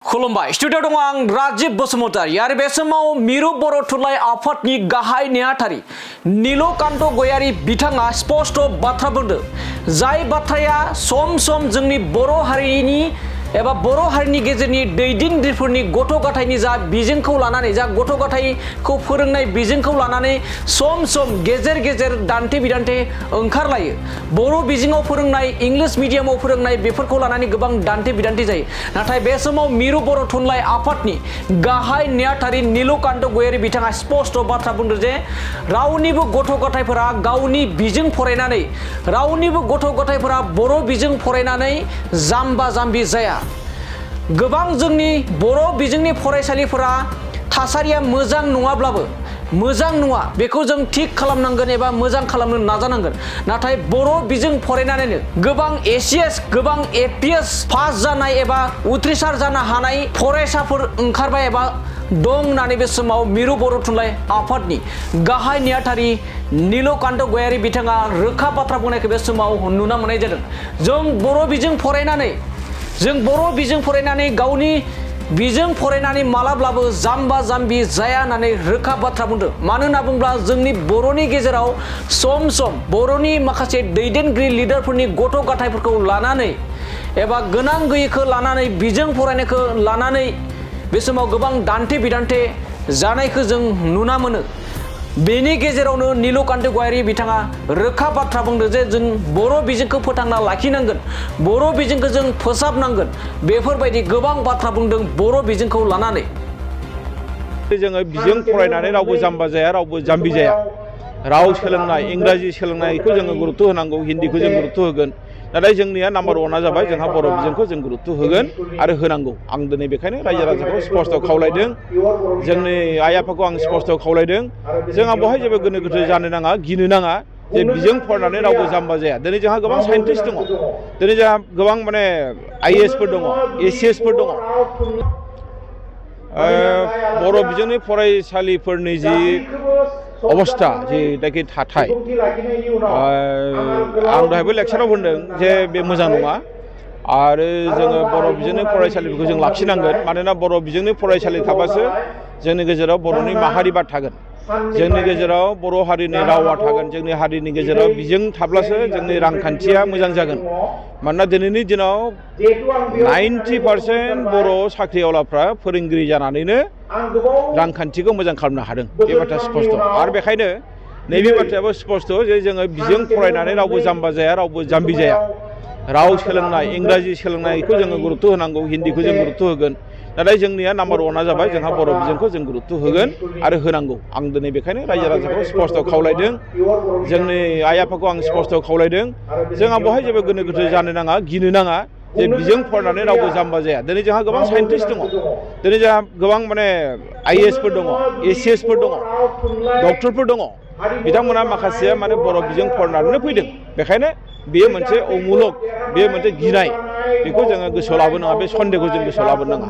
खुलुमबाय स्टुडियो दङ आं राजीब बसुमतारी आरो बे समाव मिरु बर' थुनलाइ आफादनि गाहाय नेहाथारि नीलकान्त गयारी बिथाङा स्पष्ट बाथ्रा बुंदों जाय बाथ्राया सम सम जोंनि बर' हारिनि एबा बर' हारिनि गेजेरनि दैदेनगिरिफोरनि गथ' गथायनि जा बिजोंखौ लानानै जा गथ' गथायखौ फोरोंनाय बिजोंखौ लानानै सम सम गेजेर गेजेर दान्थे बिदान्थे ओंखारलायो बर' बिजोङाव फोरोंनाय इंलिश मिडियामाव फोरोंनाय बेफोरखौ लानानै गोबां दान्थे बिदान्थे जायो नाथाय बे समाव मिरु बर' थुनलाइ आफादनि गाहाय नेहाथारि नीलकान्त गयारी बिथाङा स्पष्ट बाथ्रा बुंदों जे रावनिबो गथ' गथायफोरा गावनि बिजों फरायनानै रावनिबो गथ' गथायफोरा बर' बिजों फरायनानै जाम्बा जाम्बि जाया गोबां जोंनि बर' बिजोंनि फरायसालिफोरा थासारिया मोजां नङाब्लाबो मोजां नङा बेखौ जों थिक खालामनांगोन एबा मोजां खालामनो नाजानांगोन नाथाय बर' बिजों फरायनानैनो गोबां एसीएस गोबां एपीएस पास जानाय एबा उथ्रिसार जानो हानाय फरायसाफोर ओंखारबाय एबा दं होननानै बे समाव मिरु बर' थुनलाइ आफादनि गाहाय नेहाथारि नीलकान्त गयारी बिथाङा रोखा बाथ्रा बुंनायखौ बे समाव नुनो मोननाय जादों जों बर' बिजों फरायनानै गावनि बिजों फरायनानै मालाब्लाबो जाम्बा जाम्बि जाया होननानै रोखा बाथ्रा बुंदों मानो होनना बुङोब्ला जोंनि बर'नि गेजेराव सम सम बर'नि माखासे दैदेनगिरि लिडारफोरनि गथ' गथायफोरखौ लानानै एबा गोनां गैयैखौ लानानै बिजों फरायनायखौ लानानै बे समाव गोबां दान्थे बिदान्थे जानायखौ जों नुना मोनो बेनि गेजेरावनो नीलकान्त गयारी बिथाङा रोखा बाथ्रा बुंदों जे जों बर' बिजोंखौ फोथांना लाखिनांगोन बर' बिजोंखौ जों फोसाबनांगोन बेफोरबायदि गोबां बाथ्रा बुंदों बर' बिजोंखौ लानानै जोङो बिजों फरायनानै रावबो जाम्बा जाया रावबो जाम्बि जाया राव सोलोंनाय इंराजि सोलोंनायखौ जोङो गुरुत्व होनांगौ हिन्दीखौ जों गुरुत्व होगोन नाथाय जोंनिया नाम्बार 1 जाबाय जोंहा बर' बिजोंखौ जों गुरुत्व होगोन आरो होनांगौ आं दिनै बेखायनो रायजो राजाखौ स्पष्ट खावलायदों जोंनि आइ आफाखौ आं स्पष्ट खावलायदों जोंहा बेवहाय जेबो गोनो गोथो जानो नाङा गिनो नाङा जे बिजों फरायनानै रावबो जाम्बा जाया दिनै जोंहा गोबां साइन्टिस्ट दङ दिनै जोंहा गोबां माने आईएएसफोर दङ एसीएसफोर दङ बर' बिजोंनि फरायसालिफोरनि जि अबस्था जिनाखि थाथाय आं दहायबो लेक्साराव होनदों जे बे मोजां नङा आरो जोङो बर' बिजोंनि फरायसालिफोरखौ जों लाखिनांगोन मानोना बर' बिजोंनि फरायसालि थाबासो जोंनि गेजेराव बर'नि माहारिबा थागोन जोंनि गेजेराव बर' हारिनि रावा थागोन जोंनि हारिनि गेजेराव बिजों थाब्लासो जोंनि रांखान्थिया मोजां जागोन मानोना दिनैनि दिनाव 90% बर' साख्रिआवलाफ्रा फोरोंगिरि जानानैनो रांखान्थिखौ मोजां खालामनो हादों बे बाथ्राया स्पष्ट आरो बेखायनो नैबे बाथ्रायाबो स्पष्ट जे जोङो बिजों फरायनानै रावबो जाम्बा जाया रावबो जाम्बि जाया राव सोलोंनाय इंराजि सोलोंनायखौ जोङो गुरुत्व होनांगौ हिन्दीखौ जों गुरुत्व होगोन नाथाय जोंनिया नाम्बार 1 जाबाय जोंहा बर' बिजोंखौ जों गुरुत्व होगोन आरो होनांगौ आं दिनै बेखायनो रायजो राजाखौ स्पष्ट खावलायदों जोंनि आइ आफाखौ आं स्पष्ट खावलायदों जोंहा बेवहाय जेबो गोनो गोथो जानो नाङा गिनो नाङा जे बिजों फरायनानै रावबो जाम्बा जाया दिनै जोंहा गोबां साइन्टिस्ट दङ दिनै जोंहा गोबां माने आईएएसफोर दङ एसीएसफोर दङ डक्टरफोर दङ बिथांमोना माखासेया माने बर' बिजों फरायनानैनो फैदों बेखायनो बेयो मोनसे अमुलक बेयो मोनसे गिनाय बेखौ जोङो गोसोआव लाबोनो नाङा बे सन्देहखौ जों गोसोआव लाबोनो नाङा